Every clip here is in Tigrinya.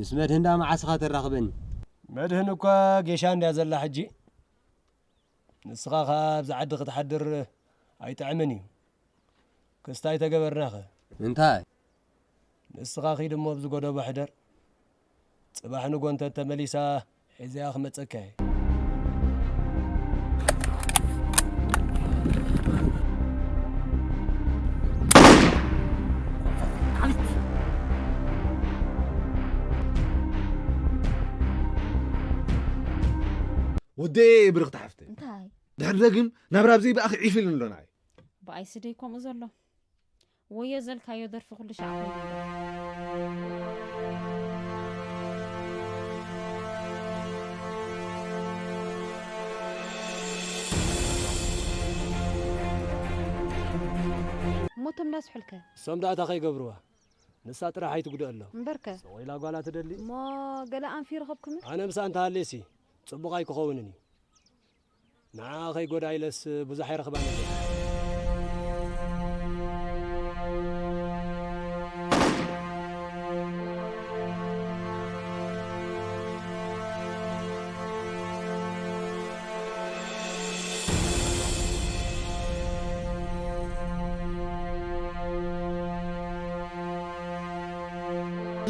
ምስ መድህን ዳ መዓስኻ ተራኽበኒ? መድህን እኳ ጌሻ እንድያ ዘላ ሕጂ። ንስኻ ኸኣ ኣብዚ ዓዲ ክትሓድር ኣይጥዕምን እዩ። ክስታይ ተገበርናኸ? እንታይ? ንስኻ ኺድ እሞ ኣብዚ ጎደቦ ሕደር። ጽባሕ ንጎ እንተ ተመሊሳ ሒዘያ ክመጸካ እየ። ወደየ ብርኽቲ ሓፍተይ። እንታይ? ድሕሪ ደጊም ናብራ ብዘይ ብኣኺ ዒፍ ኢሉኒ ኣሎ ንዓይ። ብኣይ ስደይ ከምኡ ዘሎ። ወዮ ዘልካዮ ደርፊ ኩሉ ሻዕ ኮይኑ ኣሎ። እሞ እቶም ዳስሑልከ? እሶም ደኣ እንታይ ከይገብርዋ? ንሳ ጥራሕ ኣይትጉድኣሎም። እምበርከ? ሰቕ ኢላ ጓላ ትደሊ? እሞ ገለ ኣንፊ ይረኸብኩምን? ኣነ ምሳኣ እንተሃልየሲ ጽቡቕ ኣይክኸውንን እዩ። ንዓኣ ከይጎድኣ ኢለስ ብዙሕ ኣይረኽባን እየ።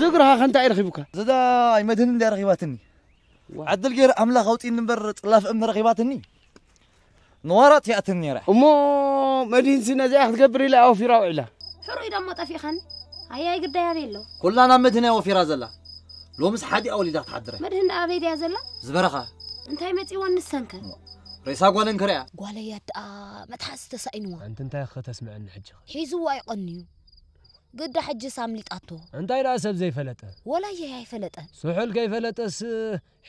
ዝግርኻ ከ እንታይ ረኺቡካ? ዝዳ ኣይመድህን እንድያ ረኺባትኒ። ዋ። ዕድል ገይረ ኣምላኽ ኣውጺእኒ እምበር ጽላፍ እምኒ ረኺባትኒ። ንዋራ ኣጥፊኣትኒ ነይራ። እሞ መድህንሲ ነዚኣ ክትገብር ኢላ ኣውፊራ ውዒላ። ሕሩይ ደሞ ጠፊእኻኒ። ኣያይ ግዳይ ኣበይ ኣሎ? ኩላ ናብ መድህን እያ ወፊራ ዘላ። ሎምስ ሓዲኣ ወሊዳ ክትሓድረ። መድህን ደኣ ኣበይ ድያ ዘላ? ዝበረኻ። እንታይ መጺእዋ ንሰንከ? ሬሳ ጓለን ክሪኣ። ጓለይ ኣደኣ መትሓዚ ተሳኢንዋ። ኣንቲ እንታይ ከተስምዐኒ ሕጂ ኸ? ሒዝዋ ይቐንዩ። ግዳ ሕጅስ ኣምሊጣቶ። እንታይ ደኣ ሰብ ዘይፈለጠ? ወላ ኣየይ ኣይፈለጠን። ስሑል ከይፈለጠስ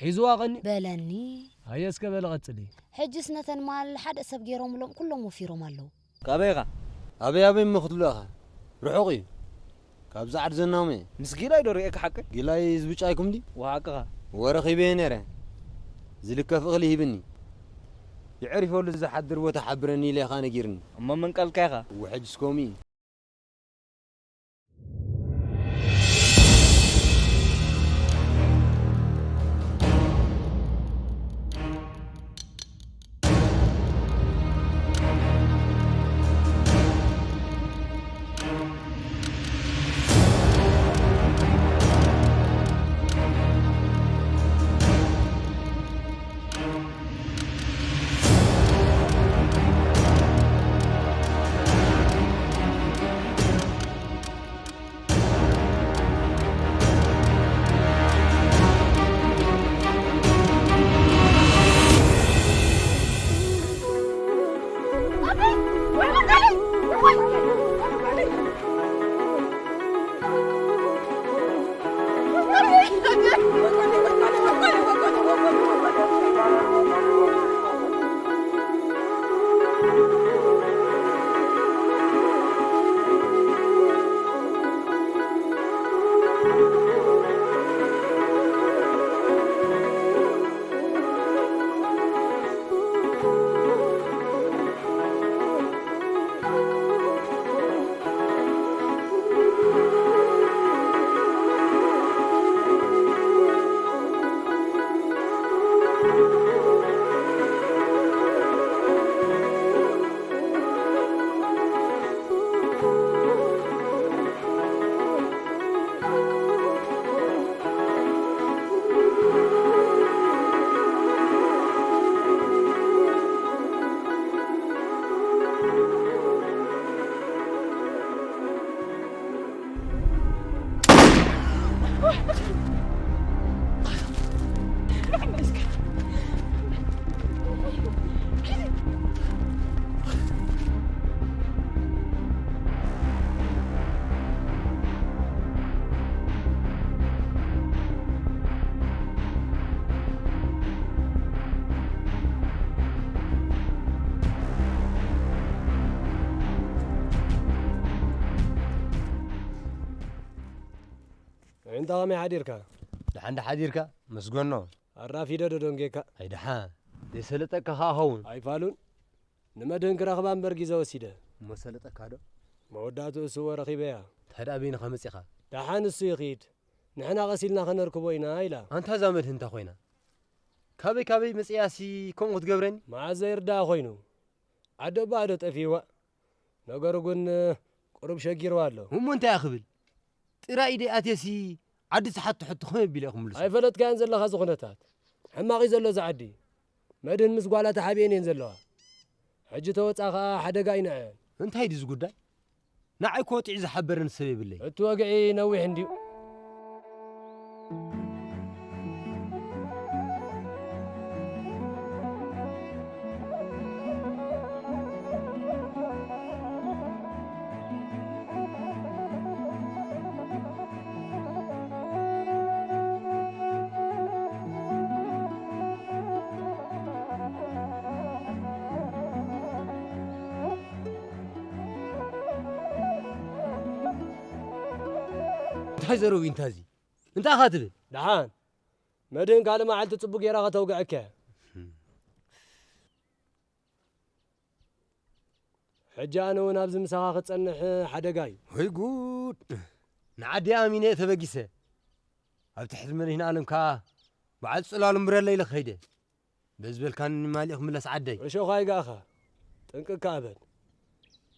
ሒዝዋ ቐኒ? በለኒ። ሃየ እስከ በሊ ቀጽሊ። ሕጅስ ነተን ማል ሓደ ሰብ ገይሮምሎም ኩሎም ወፊሮም ኣለዉ። ካበይ ኢኻ? ኣበይ ኣበይ እሞ ክትብሎ ኢኻ? ርሑቕ እዩ። ካብዚ ዓዲ ዘናሙ እየ። ምስ ጊላይ ዶ ርእየካ ሓቀይ? ጊላይ እዚ ብጫ ኣይኩም ድዩ? ወሓቅኻ። ወረ ኺበዮ ነይረ። ዝልከፍ እኽሊ ሂብኒ። የዕሪፈሉ ዝሓድር ቦታ ሓብረኒ ኢለ ኢኻ ነጊርኒ። እሞ መንቀልካ ኢኻ? እወ ሕጅስ ከምኡ እዩ። እንታይ ከመይ ሓዲርካ? ደሓን ዶ ሓዲርካ? መስገኖ። ኣራፊደ ዶ ደንጌካ? ኣይ ደሓን። ዘይሰለጠካ ከኣ ኸውን። ኣይፋሉን። ንመድህን ክረኽባ እምበር ግዜ ወሲደ። እሞ ሰለጠካ ዶ? መወዳእትኡ እሱ ወረኺበያ። እንታይ ደኣ በይንኻ መጺኻ? ደሓን እሱ ይኺድ። ንሕና ቀስ ኢልና ከነርክቦ ኢና ኢላ። ኣንታ እዛ መድህን እንታይ ኮይና? ካበይ ካበይ መጽያሲ ከምኡ ክትገብረኒ? መዓዘ ይርዳኣ ኮይኑ? ዓዲ ኣቦኣ ዶ ጠፊእዋ? ነገሩ ግን ቁሩብ ሸጊርዋ ኣሎ። እሞ እንታይ እያ ክብል? ጥራይ ኢደይ ኣትየሲ ዓዲ ትሓቶ ሕቶ ከመይ ኣቢለ እየ ክምልሶ? ኣይፈለጥካዮን ዘለኻ እዚ ኩነታት። ሕማቕ እዩ ዘሎ እዚ ዓዲ። መድህን ምስ ጓላ ተሓቢኤን እየን ዘለዋ። ሕጂ ተወጻ ኸኣ ሓደጋ እዩ ንዐን። እንታይ ድዩ እዚ ጉዳይ? ንዓይ እኮ ወጢዑ ዝሓበረኒ ሰብ የብለይ። እቲ ወግዒ ነዊሕ እንድዩ። እንታይ ዘረዊ እንታ እዚ? እንታይ ኢኻ ትብል? ደሓን። መድህን ካልእ መዓልቲ ጽቡቕ ጌራ ከተውግዐካ እያ። ሕጂ ኣነ እውን ኣብዚ ምሳኻ ክጸንሕ ሓደጋ እዩ። ወይ ጉድ! ንዓዲ ኣሚነ እየ ተበጊሰ። ኣብ ትሕቲ መድህን ኣለም ከኣ በዓል ጽላሉ ምረለ ኢለ ከይደ። በዚ በልካኒ ማሊእ ክምለስ ዓደይ። እሾኽ ኣይጋእኻ። ጥንቅቅ ከኣ በል።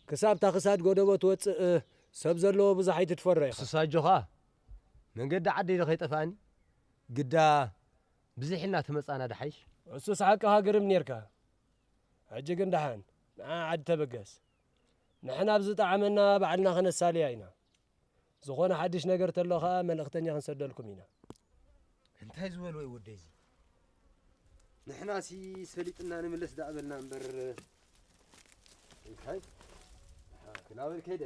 ክሳብ እታ ክሳድ ጎደቦ ትወጽእ ሰብ ዘለዎ ብዙሕ ኣይትድፈሮ ኢኻ። እሱስ ኣጆኻ። መንገዲ ዓደይ ዶ ከይጠፍኣኒ? ግዳ ብዝሕ ኢልና ተመጻና ዶ ሓይሽ? እሱስ ሓቅኻ ግርም ኔርካ። ሕጂ ግን ደሓን ንዓ ዓዲ ተበገስ። ንሕና ኣብ ዝጠዓመና ባዕልና ከነሳልያ ኢና። ዝኾነ ሓድሽ ነገር ተሎ ኸኣ መልእኽተኛ ክንሰደልኩም ኢና። እንታይ ዝበልዎ እዩ ወደይ እዚ? ንሕናሲ ሰሊጥና ንምለስ ደኣ በልና እምበር። እንታይ? ክናበል ከይደ።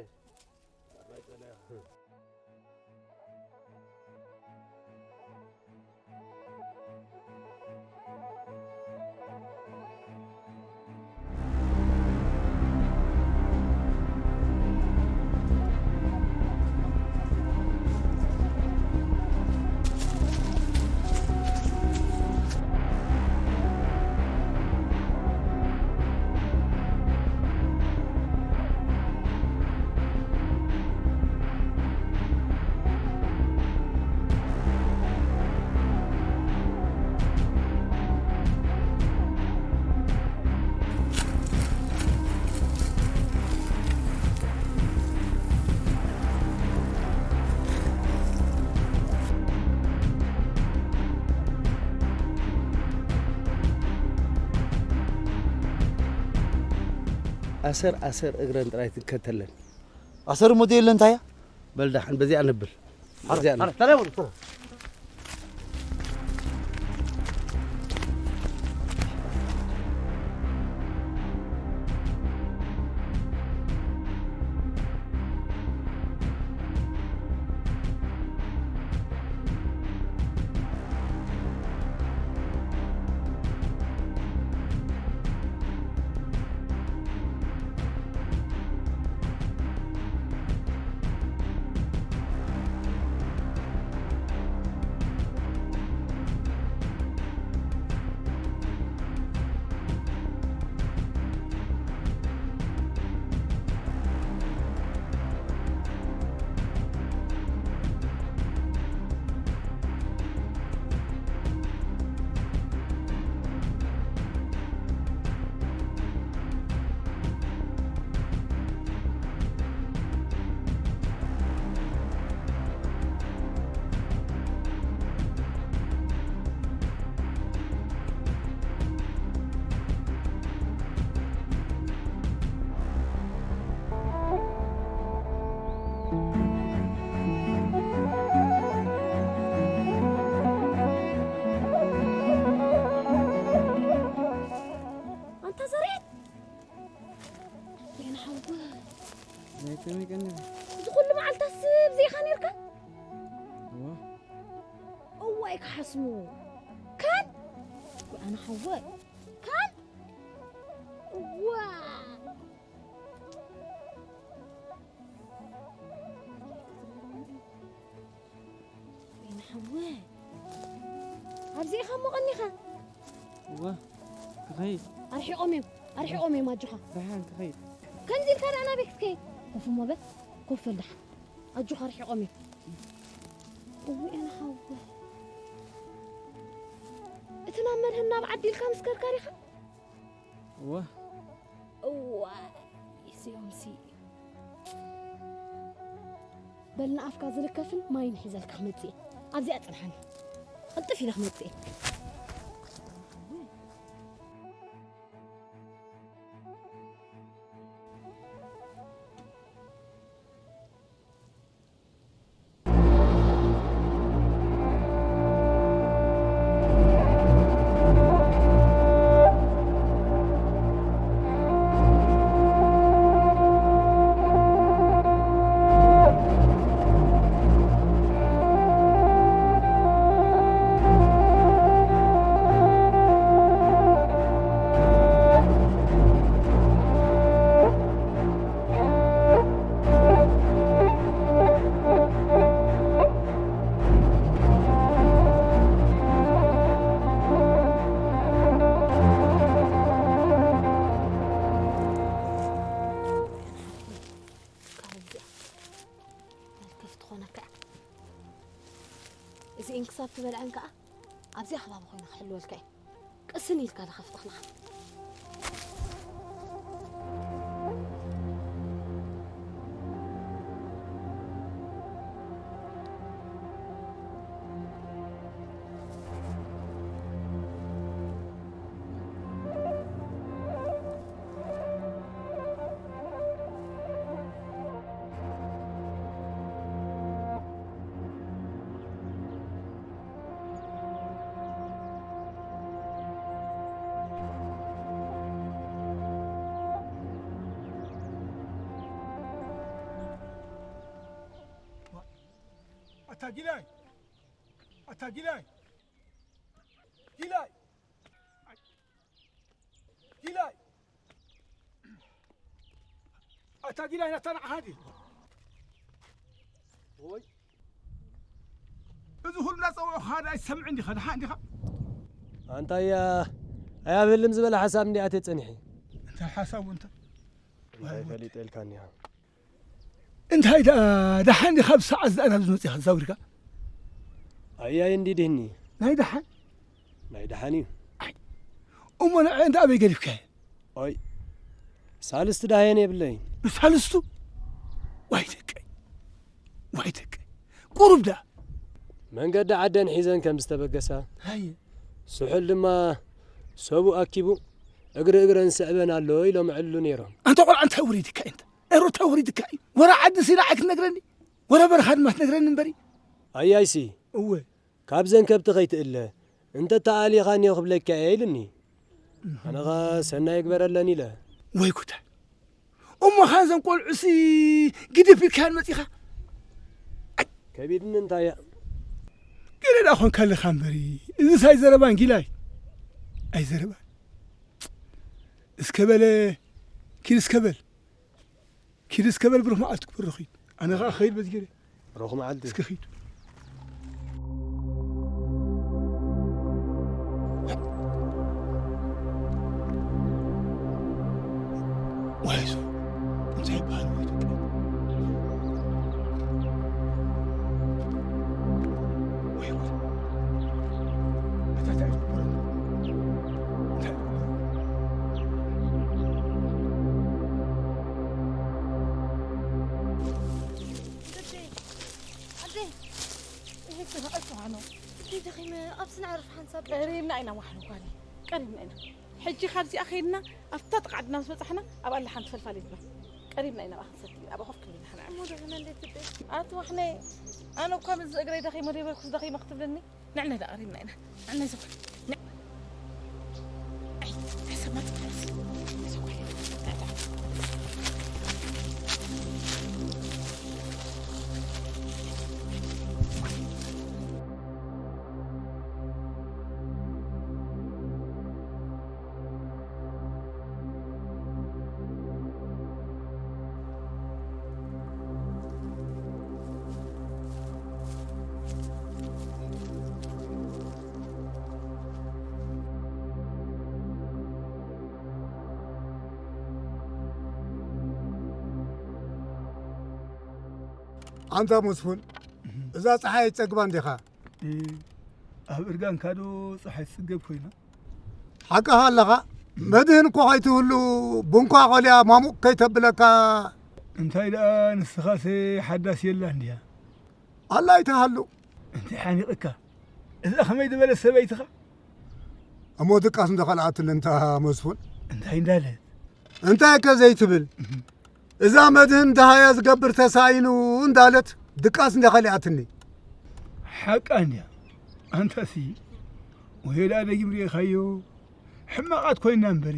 ኣሰር ኣሰር እግረን ጥራይ ትከተለን። ኣሰር እሞ ዘየለ እንታይ እያ? በል ደሓን በዚኣ ነብል። በዚኣ ነብል። ኣንታ ዘርኤት! ወይን ሓወይ! ናይ ከመይ ቀንዲ? እዚ ኩሉ መዓልታስ ብዘይኻ ነርካ? እዋ። እዋይ ክሓስሙ። ካን? ኣነ ሓወይ። ካን? እዋ። ወይኒ ሓወይ፣ ኣብዚ ኢኻ እሞ ቀኒኻ? እወ፣ ክኸይድ። ኣርሒቖም እዮም፣ ኣርሒቖም እዮም፣ ኣጆኻ። ደሓን ክኸይድ። ከምዚ ኢልካ ደኣ ናበይ ክትከይድ? ኮፍ እሞ በል፣ ኮፍ በል ደሓን። ኣጆኻ፣ ኣርሒቖም እዮም። እውይ ኣነ ሓወይ፣ እቲ ናብ መድህን ናብ ዓዲ ኢልካ ምስ ከድካ ዲኻ? እወ። እዋይ ስዮምሲ፣ በል ንኣፍካ ዝልከፍን ማይን ሒዘልካ ክመጽእ እየ። ኣብዚኣ ጽንሓኒ፣ ቅልጥፍ ኢለ ክመጽእ እየ። ካብ እዚኣ መልከፍ ትኾነካ እያ። እዚኤን ክሳብ ትበልዐን ከኣ ኣብዚኣ ከባቢ ኮይነ ክሕልወልካ እየ። ቅስን ኢልካ ተኸፍትኽልኻ። ኣታ ጊላይ! ኣታ ጊላይ! ጊላይ! ጊላይ! ኣታ ጊላይ ናታ ንዓኻ ድዩ? ወይ፣ እዚ ኩሉ እንዳጸውዑኻ ኣይትሰምዕን ዲኻ? ደሓን ዲኻ? ኣንታ እያ ኣያብህልም ዝበለ ሓሳብ እንዲ ኣትየ ጸኒሐ። እንታይ ሓሳቡ እንታይ? እንታይ ፈሊጠ ኢልካኒ ኢኻ? እንታይ ደኣ ደሓን ዲኻ? ብሰዓት ዝኣና ዝመጽእ ኢኻ ተዛዊርካ? ኣያይ እንዲ ድህኒ። ናይ ደሓን? ናይ ደሓን እዩ። ኣይ፣ እሞ ንዐ እንዳ ኣበይ ገዲፍካዮ? ኦይ፣ ሳልስቲ ዳህየን የብለይ። ብሳልስቱ? ዋይ ደቀይ፣ ዋይ ደቀይ። ቁሩብ ደኣ። መንገዲ ዓደን ሒዘን ከም ዝተበገሳ፣ ሃየ። ስሑል ድማ ሰቡ ኣኪቡ እግሪ እግረን ስዕበን ኣሎ ኢሎም ዕሉ ነይሮም። ኣንታ ቆልዓ እንታይ ውሪድካ እዩ እንተ? ኤሮ እንታይ ውሪድካ እዩ? ወረ ዓዲ ሲላ ኣይክትነግረኒ? ወረ በረኻ ድማ ትነግረኒ እምበሪ። ኣያይሲ፣ እወ። ካብዘን ከብቲ ከይትእለ፣ እንተ ተኣሊኻ እኒኦ ክብለካ እየ ኢሉኒ። ኣነ ኸ ሰናይ ይግበረለን ኢለ። ወይ ጉዳ። እሞ ኻንዘን ቆልዑሲ ግድፍ ኢልካየን መጺኻ? ኣይ። ከቢድኒ እንታይ እያ? ገለ ደኣ ኾንካ ኣለኻ እምበሪ፣ እዚስ ኣይዘረባን ጊላይ። ኣይዘረባን። እስከ በለ፣ ኪድ እስከ በል። ኪድ እስከ በል ብሩኽ መዓልቲ ክብርኽ እዩ። ኣነ ኸዓ ኸይድ በዚ ገይረ። ብሩኽ መዓልቲ። እስከ ኺድ። ዋይዞ፣ እንታይ ይበሃል ወይ ደቂ? ወይ ጉድ። ኣታ እንታይ እዩ ዝግበረና? እንታይ እዩ ዝግበረና? ኣደይ፣ ኣደይ፣ ይሄ ስራ እኮ ነው። ኣደይ ደኺመ፣ ኣብዚ ንዕረፍ ሓንሳብ። ቀሪብና ኢና ዋሕሉ ጓለይ፣ ቀሪብና ኢና። ሕጂ ካብዚኣ ከይድና ኣብታ ጥቓ ዓድና ምስ በጻሕና ኣብ ኣላ ሓንቲ ፈልፋሊት በር። ቀሪብና ኢና ኣብኣ ክንሰቲ፣ ኣብኣ ኮፍ ክንብል ንሕና። እሞ ደኺመ እንዴት ትብል? ኣቲ ዋሕነይ፣ ኣነ እኳ ምስ እግረይ ደኺመ ዶ ይበልኩስ ደኺመ ክትብለኒ? ንዕነ ደኣ ቀሪብና ኢና። ንዕነ ዝኹን። ንዕ-፣ ኣይ፣ ተሰማት። ንዕነ ዝኹን። ኣንታ መስፍን፣ እዛ ፀሓይ ኣይትፀግባን ዲኻ? ኣብ እርጋንካ ዶ ፀሓይ ትፅገብ ኮይና? ሓቅኻ ኣለኻ። መድህን እኮ ከይትህሉ፣ ቡንኳ ቆልያ ማሙቕ ከይተብለካ። እንታይ ደኣ ንስኻሰ ሓዳስ የላ እንድያ? ኣላ ኣይትሃሉ። እንታይ ሓኒቕካ? እዛ ከመይ ዝበለት ሰበይትኻ? እሞ ድቃስ እንተኸልኣትኒ እንታ መስፉን? እንታይ እንዳለት? እንታይ ከ ዘይትብል? እዛ መድህን ደሃያ ዝገብር ተሳኢኑ እንዳለት ድቃስ እንደኸልኣትኒ። ሓቃ እንድያ። ኣንታሲ፣ ወይ ደኣ ደጊም ርኢኻዮ? ሕማቓት ኮይና እምበሪ፣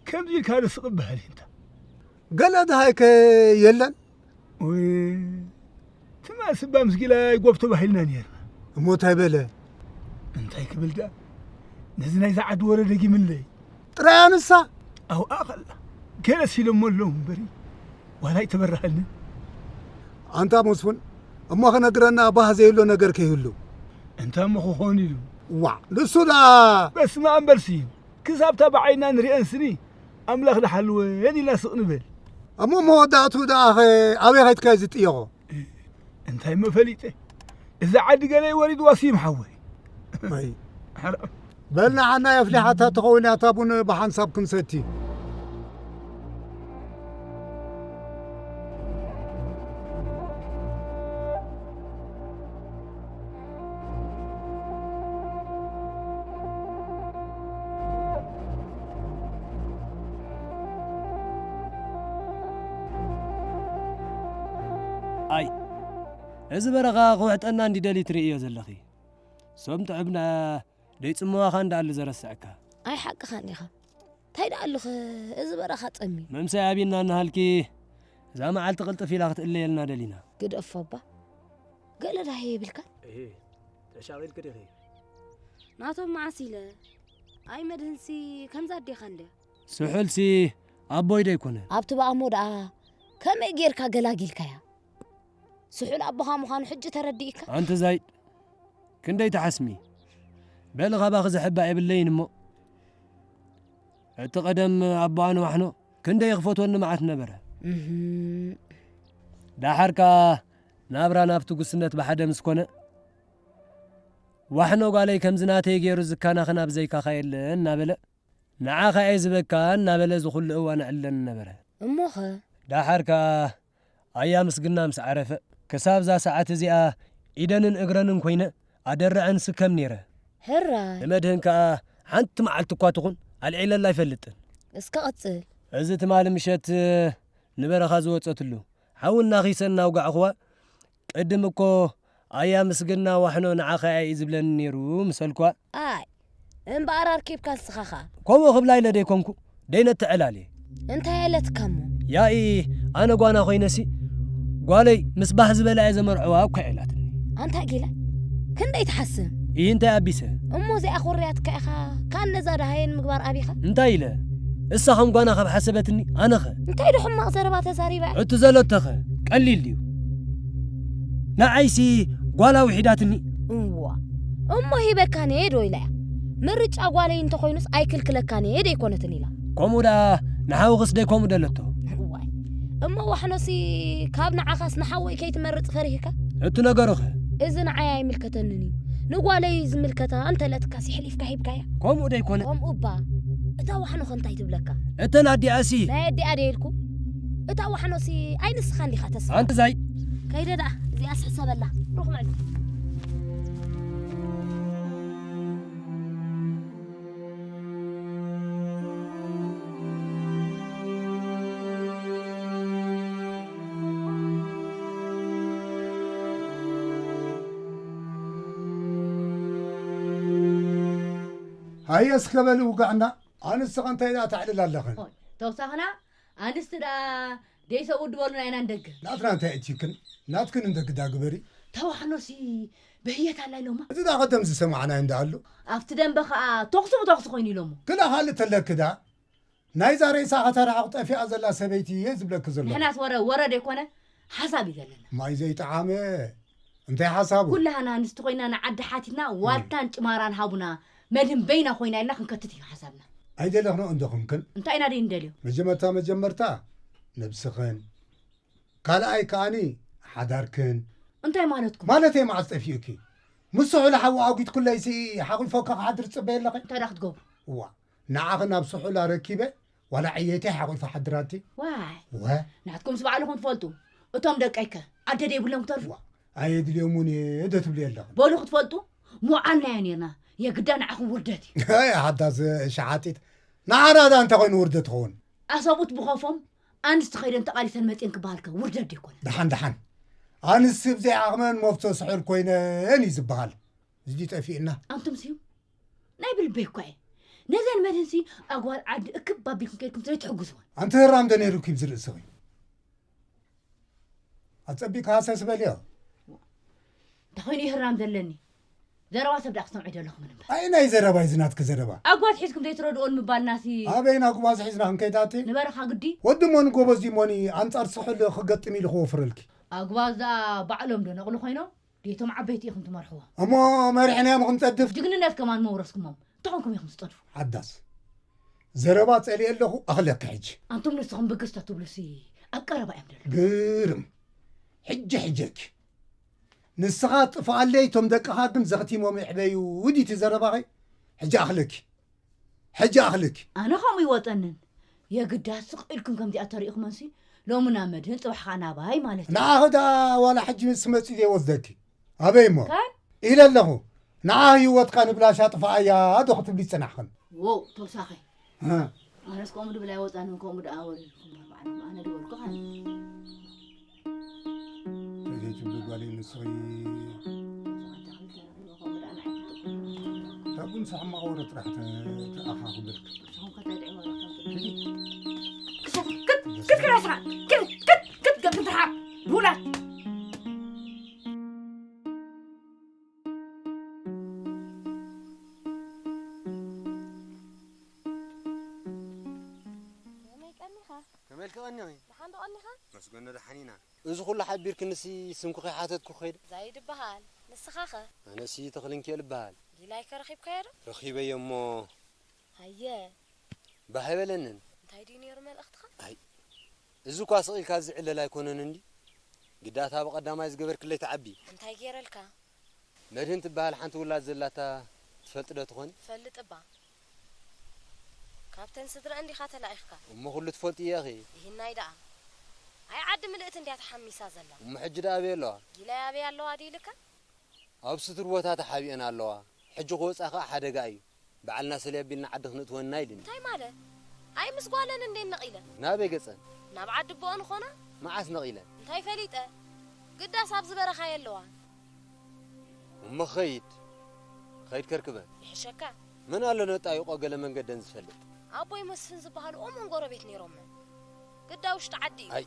ከምዚ ኢልካ ዶ ስቕ በሃል እንታ? ገለ ደሃይከ የለን? ወይ፣ ትማል ስባ ምስ ጊላይ ጎብ ተባሂልና ነይርና። እሞ እንታይ በለ? እንታይ ክብል ደኣ? ነዚ ናይዛ ዓዲ ወረ ደጊምለይ። ጥራይ ኣንሳ? ኣብኣ ኸላ ገለስ ኢሎሞ ኣለዉ እምበሪ፣ ዋላ ኣይተበራሃልንን። ኣንታ መስፉን፣ እሞ ክነግረና ባህ ዘይብሎ ነገር ከይህሉ። እንታይ እሞ ክኾን ኢሉ? ዋዕ፣ ንሱ ደኣ። በስመ ኣብ በልሲ፣ ክሳብታ ብዓይና ንሪአን ስኒ፣ ኣምላኽ ዝሓልወን ኢልና ስቕ ንበል። እሞ መወዳእትኡ ደኣ ኸ ኣበይ ኸይድካ እዩ ዝጥየቖ? እንታይ እሞ ፈሊጠ? እዛ ዓዲ ገለ ወሪድዋ ስዩም ሓወይ። ኣይ። ሓራም። በል ንዓና የፍሊሓታ ትኸውን እያ እታ ቡን ብሓንሳብ ክንሰቲ። ኣይ፣ እዚ በረኻ ክውሕጠና እንዲ ደሊ ትርእዮ ዘለኺ። ሶም ጥዑምና ደይጽምዋኻ እንዳኣሉ ዘረስዐካ። ኣይ ሓቅኻን ኢኻ። እንታይ ደኣ ኣሉኸ እዚ በረኻ ጸሚም። መምሳይ ኣቢና እናሃልኪ እዛ መዓልቲ ቅልጥፍ ኢላ ክትእለየልና ደሊና። ግደፎ እባ። ገለ ዳሄ የብልካን? እሂ፣ ተሻቒልኪ ዲኺ? ናቶም መዓስ ኢለ? ኣይ መድህንሲ ከምዛ ኣዴኻ እንድያ። ስሑልሲ ኣቦይ ዶ ኣይኮነን? ኣብቲ በኣሞ ደኣ ከመይ ጌርካ ገላጊልካያ? ስሑል ኣቦኻ ምዃኑ ሕጂ ተረዲእካ? ኣንቲ ዛይድ፣ ክንደይ ትሓስሚ? በሊ ካባኺ ዘሕባእ የብለይን እሞ። እቲ ቀደም ኣቦኣ ንዋሕኖ ክንደይ ክፈትወኒ መዓት ነበረ። እህም። ደሓር ከኣ ናብራ ናብቲ ጉስነት ብሓደ ምስ ኮነ፣ ዋሕኖ ጓለይ ከምዚ ናተይ ገይሩ ዝከናኸን ኣብ ዘይካኻ የለን እናበለ፣ ንዓኻ እየ ዝበካ እናበለ እዚ ኩሉ እዋን ኣዕልለኒ ነበረ። እሞኸ? ደሓር ከኣ ኣያ ምስግና ምስ ዓረፈ፣ ክሳብ እዛ ሰዓት እዚኣ ኢደንን እግረንን ኮይነ ኣደርዐን ስከም ነይረ። ሕራይ። ንመድህን ከኣ ሓንቲ መዓልቲ እኳ ትኹን ኣልዒለላ ኣይፈልጥን። እስከ ቀጽል። እዚ ትማሊ ምሸት ንበረኻ ዝወጸትሉ፣ ሓዊ እናኺሰ እናውጋዕኽዋ፣ ቅድም እኮ ኣያ ምስግና ዋሕኖ ንዓኻ እያ እዩ ዝብለኒ ነይሩ ምሰልኳ። ኣይ፣ እምበኣር ኣርኪብካ ንስኻ ኸኣ። ከምኡ ክብላ ኢለ ደይኮንኩ፣ ደይነተዕላልየ። እንታይ ኣለትካ እሞ? ያኢ፣ ኣነ ጓና ኮይነሲ፣ ጓለይ ምስ ባህ ዝበላ እየ ዘመርዕዋ እኮ ኢላትኒ። ኣንታ ጊላ፣ ክንደይ ትሓስም? ይህ እንታይ ኣቢሰ? እሞ እዚኣ ኮርያትካ ኢኻ፣ ካን ነዛ ደሃየን ምግባር ኣቢኻ? እንታይ ኢለ? እሳ ከም ጓና ካብ ሓሰበትኒ፣ ኣነኸ? እንታይ ዶ ሕማቕ ዘረባ ተዛሪባ? እቲ ዘለቶኸ ቀሊል ድዩ? ንዓይሲ ጓላ ውሒዳትኒ። እዋ፣ እሞ ሂበካን እየ ዶ ኢላ እያ? ምርጫ ጓለይ እንተኾይኑስ ኣይክልክለካን እየ ደይኮነትን ኢላ። ከምኡ ደኣ ንሓውኽስ ደይ ከምኡ ደለቶ? እዋይ፣ እሞ ዋሕኖሲ ካብ ንዓኻስ ንሓወይ ከይትመርጽ ፈሪህካ? እቲ ነገሩኸ? እዚ ንዓይ ኣይምልከተንን እዩ። ንጓለይ እዩ ዝምልከታ እንተለትካሲ ሕሊፍካ ሂብካያ። ከምኡ ደይኮነ። ከምኡ እባ፣ እታ ዋሕኖኸ እንታይ ትብለካ? እተን ኣዲኣሲ። ናይ ኣዲኣ ደየልኩ? እታ ዋሕኖሲ ኣይ ንስኻ እንዲኻ ተስፋ። ኣንቲ ዛይ። ከይደ ደኣ፣ እዚኣስ ሕሰበላ። ሩኽ መዕልቲ። ሃየ እስከ በሊ ውጋዕና። ኣንስቲ ኸ እንታይ ደኣ ተዕልል ኣለኽን? ኦይ፣ ተውሳኽና፣ ኣንስቲ ደኣ ደይ ሰብኡ ድበሉና ኢና ንደገ። ናትና እንታይ እትይክን? ናትክን እንደግዳ ግበሪ። ተዋሕኖሲ በህየት ኣላ ኢሎማ። እዚ ደኣ ኸ ደም ዝሰማዕና እንዳ ኣሎ። ኣብቲ ደንበ ኸኣ ተኹሲ ብተኹሲ ኮይኑ ኢሎሞ። ክላ ኻልእ ተለክ ደኣ። ናይዛ ሬሳ ኸተረኣ ጠፊኣ ዘላ ሰበይቲ እየ ዝብለኪ ዘለኹ። ንሕናስ ወረ፣ ወረ ደይኮነ ሓሳብ እዩ ዘለና። ማይ ዘይጠዓመ እንታይ ሓሳቡ? ኩላህና ኣንስቲ ኮይና ንዓዲ ሓቲትና ዋልታን ጭማራን ሃቡና፣ መድህን በይና ኮይና ኢልና ክንከትት እዩ ሓሳብና። ኣይደለኽንኦ እንዶ ኽንክን? እንታይ ኢና ደይ ንደልዮ? መጀመርታ መጀመርታ ነብስኽን፣ ካልኣይ ከኣኒ ሓዳርክን፣ እንታይ ማለትኩም? ማለተይ መዓስ ጠፊኡኪ? ምስ ስሑል ሓዊ ኣጒትኩለይሲ ሓጒፈካ ክሓድር ትጽበየ ኣለኺ? እንታይ ደኣ ክትገብሩ? እዋ፣ ንዓኺ ናብ ስሑል ኣረኪበ፣ ዋላ ዕየይተይ ሓጒፈ ሓድራቲ። ዋይ፣ ወ? ናትኩምስ ባዕልኹም ትፈልጡ። እቶም ደቀይከ ዓደ ደይብሎም ክተርፉ? ዋ፣ ኣየድልዮሙን እየ ዶ ትብሊ ኣለኺ? በሉ ክትፈልጡ፣ ምውዓልናዮ ኔርና። የግዳ ንዓኹም ውርደት እዩ። ኣይ፣ ሓዳስ ሸሓጢት። ንዓና ደኣ እንታይ ኮይኑ ውርደት ትኸውን? ኣሰብኡት ብኸፎም ኣንስቲ ኸይደን ተቓሊሰን መፅየን ክበሃልከ ውርደት ዶ ይኮነ? ደሓን፣ ደሓን። ኣንስቲ ብዘይ ዓቕመን መፍቶ ስሑል ኮይነን እዩ ዝበሃል። እዚ ጠፊእና። ኣንቱም ስዩ ናይ ብልበይ እኳ እየ። ነዘን መድህንሲ ኣጓል ዓዲ እክብ ኣቢልኩም ከይድኩም ስለ ትሕግዝወን። ኣንቲ ህራም ዶ ነይሩኪ ብዚ ርእስኺ? ኣጸቢቕካ ሃሰስ በልዮ። እንታይ ኮይኑ እዩ ህራም ዘለኒ? ዘረባ ሰብ ደኣ ክሰምዑ ኣይደለኹምን እምበር። ኣይ ናይ ዘረባ እዩ ዝናትኪ ዘረባ። ኣጓዝ ሒዝኩም ዘይትረድኦን ምባልናሲ። ኣበይና ጉባዝ ሒዝና ክንከይዳቲ? ንበረኻ ግዲ? ወዲ ሞኒ ጎበዝ እዩ ሞኒ ኣንጻር ስሑል ክገጥም ኢሉ ክወፍረልኪ። ኣጉባዝ ደኣ ባዕሎም ዶ ነቕሉ ኮይኖም? ዴቶም ዓበይቲ ኢኹም ትመርሕዎም። እሞ መሪሕናዮም ክንጸድፍ? ጅግንነት ከማን መውረስኩሞም። እንተኾንኩም ኢኹም ትጸድፉ። ሓዳስ። ዘረባ ጸሊኤ ኣለኹ፣ ኣኽለኪ ሕጂ። ኣንቱም ንስኹም ብግስ ተትብሉሲ ኣብ ቀረባ እዮም ዘለዉ። ግርም። ሕጂ ሕጀኪ። ንስኻ ጥፍኣለይ፣ እቶም ደቅኻ ግን ዘኽቲሞም ይዕበዩ። ውዲቲ ዘረባኺ። ሕጂ ኣኽለኪ። ሕጂ ኣኽልኪ። ኣነ ከምኡ ይወጠንን። የግዳስ ስቕ ኢልኩም ከምዚኣ ተሪእኹመንሲ፣ ሎሚ ናብ መድህን፣ ጽባሕ ኸኣ ናባይ ማለት እዩ። ንዓኺ ደኣ ዋላ ሕጂ ምስ መጺእ ዘይወስደኪ። ኣበይ እሞ? ከ? ኢለ ኣለኹ። ንዓ ህይወትካ ንብላሽ ኣጥፍኣያ ዶ ክትብሊ ዝጸናሕኽን? ዎው፣ ተውሳኸ። እ። ኣነስ ከምኡ ድብል ኣይወጻንን፣ ከምኡ ደኣ ወሪድኩም በርባዕን፣ ኣነ ድበልኩ ኸ? እንታይ ዘይትብሊ ጓለይ ንስኺ? ካብኡ ምስ ሕማቕ ወረ ጥራሕ ተ-፣ ተኣኻኽበልክ። ንስኹም ከ እንታይ ጥዑም ወረ ከም ትብሉ? ሂዲ። ክት፣ ክት፣ ክት፣ ክት፣ ክት፣ ክት፣ ክት፣ ድውላት። ከመይ ቀኒኻ? ከመይ ኢልኪ ቀኒኺ? ደሓን ዶ ቀኒኻ? መስገኖ ደሓን ኢና። እዚ ኩሉ ሓቢርክንሲ ስምኪ ከይሓተትኩ ከይደ? ዛይድ እበሃል። ንስኻ ኸ? ኣነሲ ተኽልንኪኤል እበሃል። ዲላይከ ረኺብካዮ ዶ? ረኺበዮ እሞ። ሃየ። ባህ ኣይበለንን። እንታይ ድዩ ነይሩ መልእኽትኻ? ኣይ፣ እዚ እኳ ስቕ ኢልካ ዝዕለል ኣይኮነን እንዲ። ግዳታ ብቐዳማይ ዝገበርክለይ ትዓቢ። እንታይ ገይረልካ? መድህን ትበሃል ሓንቲ ውላድ ዘላታ ትፈልጢ ዶ ትኾኒ? እፈልጥ እባ። ካብተን ስድረአን ዲኻ ተላኢኽካ? እሞ ኩሉ ትፈልጥዮ ኢኺ። ይህናይ ደኣ። ኣይ ዓዲ ምልእቲ እንድያ ተሓሚሳ ዘላ። እሞ ሕጂ ደኣ ኣበይ ኣለዋ? ጊላይ ኣበይ ኣለዋ ድዩ ኢልካ? ኣብ ስቱር ቦታ ተሓቢኤን ኣለዋ። ሕጂ ክወጻ ከኣ ሓደጋ እዩ። በዓልና ሰልይ ኣቢልና ዓዲ ክነእትወን ኢና ኢልኒ። እንታይ ማለት? ኣይ ምስ ጓለን እንዴ ነቒለን? ናበይ ገጸን? ናብ ዓዲ ኣቦኦን ኾና? መዓስ ነቒለን? እንታይ ፈሊጠ? ግዳስ ኣብዚ በረኻ የለዋን። እሞ ኸይድ፣ ኸይድ ከርክበን። ይሕሸካ። መን ኣሎ ነጣይቆ ገለ መንገደን ዝፈልጥ? ኣቦይ መስፍን ዝበሃሉ እሙን ጎረቤት ነይሮምን። ግዳ ውሽጢ ዓዲ እዩ። ኣይ፣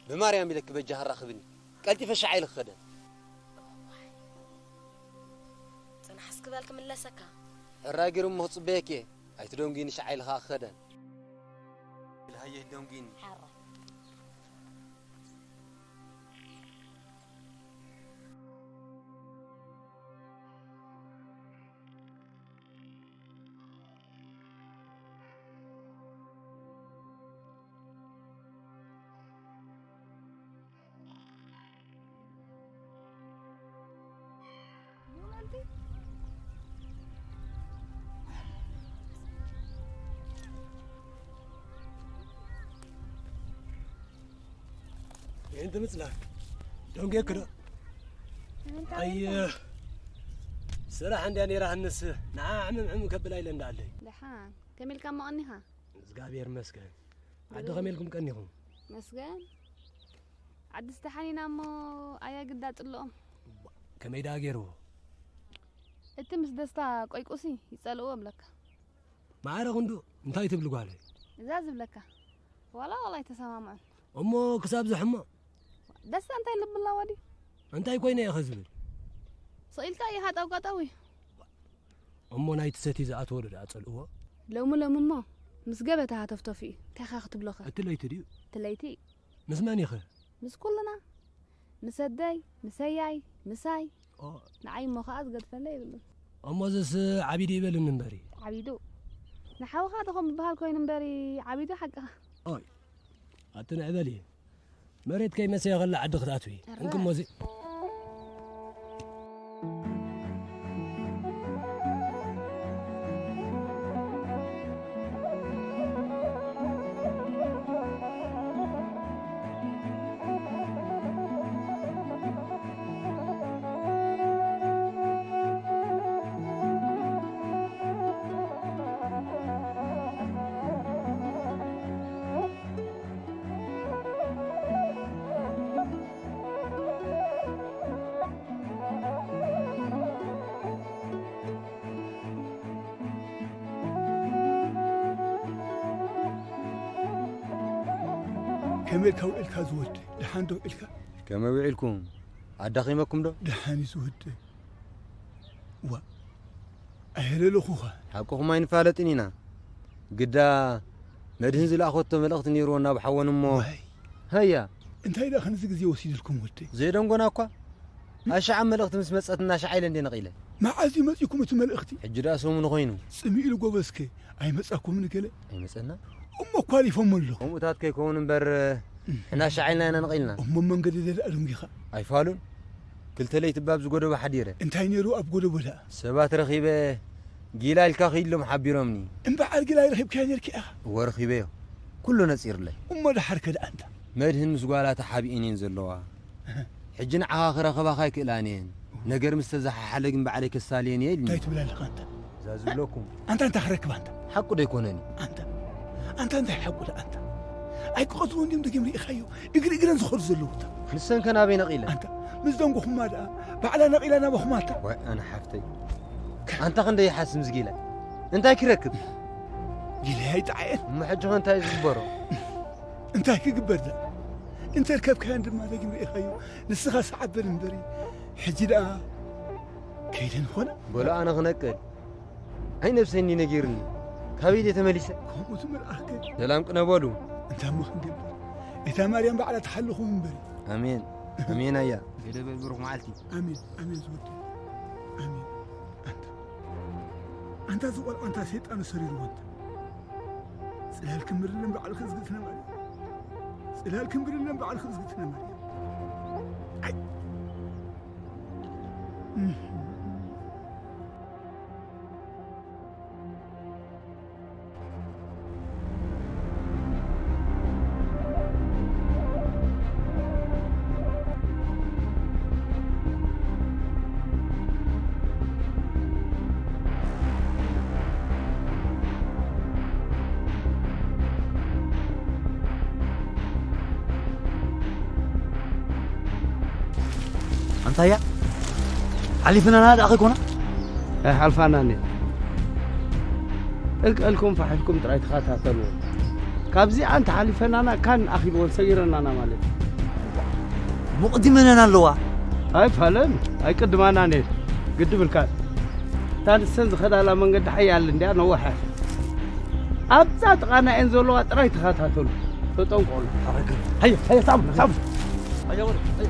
ብማርያም ኢለኪ በጃኺ ኣራኽብኒ። ቀልጢፈ ሻዕ ኢለ ክኸደን። ጽናሕ እስኪ በል ክምለሰካ። ሕራይ ገይሩ እሞ ክጽበየኪ እየ። ኣይትደንጉይኒ ሻዕ ኢለ ኸኣ ክኸደን። ኢልሃየ ደንጉይኒ። ሓራ። ይህን ትምፅላ ደንጌ ክዶ ኣየ ስራሕ እንድያ ነይራ። ህንስ ንዓ ዕምም ዕምም ከብላ ኢለ እንዳኣለይ። ደሓን ከመይ ኢልካ እሞ ቀኒኻ? እግዚኣብሔር ይመስገን። ዓዲ ከመይ ኢልኩም ቀኒኹም? መስገን። ዓዲ ዝተሓኒና እሞ ኣያ ግዳ ጽልኦም። ከመይ ደኣ ገይርዎ? እቲ ምስ ደስታ ቆይቁሲ ይጸልእዎ እብለካ። ማዕረ ክንዱ እንታይ ትብሊ ጓለይ? እዛ ዝብለካ። ዋላ ዋላ ኣይተሰማምዑን። እሞ ክሳብ ዝሕሞ? ደስታ እንታይ ልቢ ኣለዋ ድዩ? እንታይ ኮይነ እየ ዝብል? ስቕ ኢልካ እየ ሃጠው ቀጠው እዩ። እሞ ናይቲ ሰቲ ዝኣተወ ዶ ደኣ ጸልእዎ? ሎሚ ሎሚ እሞ ምስ ገበታ ሃተፍተፍ እዩ። እንታይ ኸ ክትብሎ ኸ? እቲ ለይቲ ድዩ? እቲ ለይቲ። ምስ መን ኢኸ? ምስ ኩልና። ምስ ኣደይ፣ ምስ ኣያይ፣ ምሳይ። ኦ። ንዓይ እሞ ኸኣ ዝገድፈለይ የብሉን። እሞ እዝስ ዓቢዱ ይበልኒ እምበሪ። ዓቢዱ። ንሓውኻ ዶ ኸም ዝበሃል ኮይኑ እምበሪ ዓቢዱ ሓቅኻ። ኦይ። ኣቲ ንዕበሊ። መሬት ከይመሰየ ኸላ ዓዲ ክትኣትዊ። ኣረ። እንክሞ እዚ ከመይ ኢልካ ውዒልካ ዝወዲ? ደሓን ዶ ውዒልካ? ከመይ ውዒልኩም? ኣዳኺመኩም ዶ? ደሓን እዩ ዝወዲ። ዋ፣ ኣየለለኹኻ። ሓቅኹም ኣይንፋለጥን ኢና። ግዳ መድህን ዝለኣኸቶ መልእኽቲ ነይርዎ ናብ ሓወን እሞ። ዋይ። ሃያ። እንታይ ደኣ ክንዚ ግዜ ወሲድልኩም ወደይ? ዘይደንጎና እኳ። ኣሻዓ መልእኽቲ ምስ መጸትና ሻዓ ኢለ እንዴ ነቒለ። መዓዝ እዩ መጺእኩም እቲ መልእኽቲ? ሕጂ ደኣ ሰሙኑ ኮይኑ። ጽምኢ ኢሉ ጎበዝከ ኣይመጻኩምን ገለ? ኣይመጸና። እሞ እኳ ኣሊፎሞ ኣለኹ። ከምኡታት ከይከውን እምበር፣ ሕና ሻዓ ኢልና ኢና ነቒልና። እሞ መንገዲ ደኣ ደንጊኻ? ኣይፋሉን። ክልተ ለይቲ እባ ኣብዚ ጎደቦ ሓዲረ። እንታይ ነይሩ ኣብ ጎደቦ ደኣ? ሰባት ረኺበ ጊላ ኢልካ ኺድ ኢሎም ሓቢሮምኒ። እምበዓል ጊላ ረኺብካዮ ነይርካ ኢኻ? እወ ረኺበዮ። ኩሉ ነጺርለይ። እሞ ደሓርከ ደኣ ኣንታ? መድህን ምስ ጓላ ተሓቢኤን እየን ዘለዋ። ሕጂ ንዓኻ ክረኽባኻ ኣይክእላን እየን። ነገር ምስ ተዘሓሓለ ግን ባዕለይ ከሳልየን እየ ኢልኒ። እንታይ ትብል ኣለኻ ኣንታ? እዛ ዝብለኩም። ኣንታ እንታይ ክረክብ ኣንታ? ሓቁ ዶ ኣይኮነን? ኣንታ፣ ኣንታ እንታይ ሓቁ ደኣ ኣንታ? ኣይክቐትልዎ እንድዮም ደጊም ርኢኻዮ? እግሪ እግረን ዝኸዱ ዘለዉ እታ። ንሰን ከ ናበይ ነቒለን? ኣንታ፣ ምስ ደንጎኹማ ደኣ ባዕላ ነቒላ ናባኹም ኣታ። ዋይ ኣነ ሓፍተይ። ኣንታ ክንደይ ይሓስም ዝጊለ። እንታይ ክረክብ? ጊለ ኣይጠዓየን። እሞ ሕጂ ኸ እንታይ እዩ ዝግበሮ? እንታይ ክግበር ደኣ? እንተ ርከብካዮን ድማ ደጊም ርኢኻዮ። ንስኻ ሰዓበን እምበሪ። ሕጂ ደኣ ከይደን ኾነ? በሉ ኣነ ክነቅል። ኣይ ነብሰይ እንዲ ነጊርኒ። ካበይ ድየ ተመሊሰ? ከምኡ ትምልኣከ። ሰላም ቅነ በሉ። እንታይ እሞ ክንገብር? እታ ማርያም ባዕላ ትሓልኹም እምበሪ። ኣሜን። ኣሜን ኣያ። ገደበል ብሩኽ መዓልቲ። ኣሜን፣ ኣሜን ዝወደይ። ኣሜን። ኣንታ፣ ኣንታ እዚ ቆልዓ ኣንታ ሰይጣን ሰሪርዎ ኣንታ። ጽላል ክምርለን ባዕልኺ ዝግትነ ማርያም። ጽላል ክምርለን ባዕልኺ ዝግትነ ማርያም። ኣይ። ኣንታያ ሓሊፍናና ደኣ ከይኮና? ኣይሓልፋናን እየ። እልቀልኩም ፋሕ ኢልኩም ጥራይ ተኸታተልዎ። ካብዚኣን ተሓሊፈናና ካን ኣኺልወን ሰጊረናና ማለት እዩ። መቕዲመነን ኣለዋ። ኣይፋለን፣ ኣይቅድማናን እየን። ግድብ ኢልካን። እታ ንሰን ዝኸዳላ መንገዲ ሓያል እንድያ ነዋሕ እያ። ኣብዛ ጥቓና እየን ዘለዋ ጥራይ ተኸታተሉ። ተጠንቀቑ። ሃየ፣ ሃየ፣ ሳም፣ ሳም። ሃየ፣ ወደ፣ ሃየ።